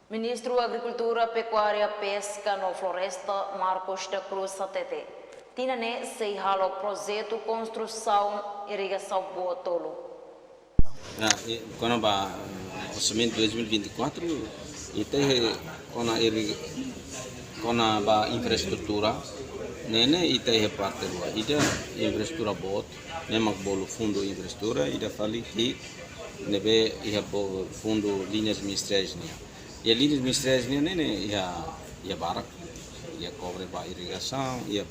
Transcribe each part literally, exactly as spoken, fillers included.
Ministru Agrikultura, Pekuária, Peska no Floresta, Marcos da Cruz hatete, tinan ne'e sei halo projetu konstrusaun irrigasaun boot tolu. Ya, i, kona-ba orsamentu dois mil e vinte e quatro, ita iha kona irri-, kona-ba infraestrutura, ne'e ne'e ita iha parte rua. Ida infraestrutura boot, ne'e mak bolu fundu infraestrutura, ida fali ki'ik ne'ebé iha bo-, fundu liñas ministeriais nian. Iha liñas ministeriais nian ne'e ne'e iha, iha barak, iha kobre ba irrigasaun, iha,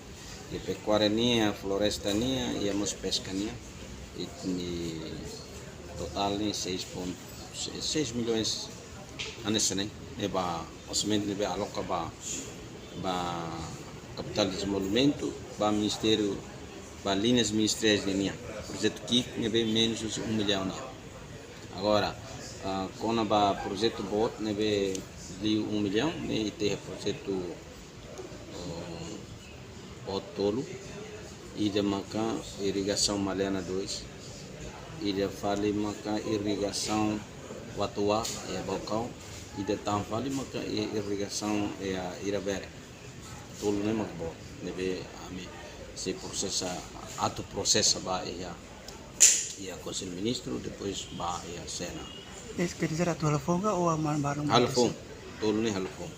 iha pekuária nian, floresta nian, iha mós peska nian. I, i totál ne'e seis ponto, seis milhões hanesan ne'e, ne'e ba orsamentu ne'ebé aloka ba, ba kapitál dezenvolvimentu, ba ministériu, ba liñas ministeriais nian. Projetu ki'ik ne'ebé menus husi um milhão nian. Agora, ah, kona-ba projetu boot ne'ebé liu um milhão, ne'e ita iha projetu, ah, boot tolu, ida maka irrigasaun Maliana dois, ida fali maka irrigasaun Watuá, iha Baucau, ida tan fali maka i-, irrigasaun iha Irabere. Tolu ne'e mak boot, ne'ebé ami sei prosesa, atu prosesa ba iha, iha Konsellu Ministru, depois ba iha Sena. Es quer dizer, atu halo foun ka ou aman baru? Halo foun, tolu ne'e halo foun.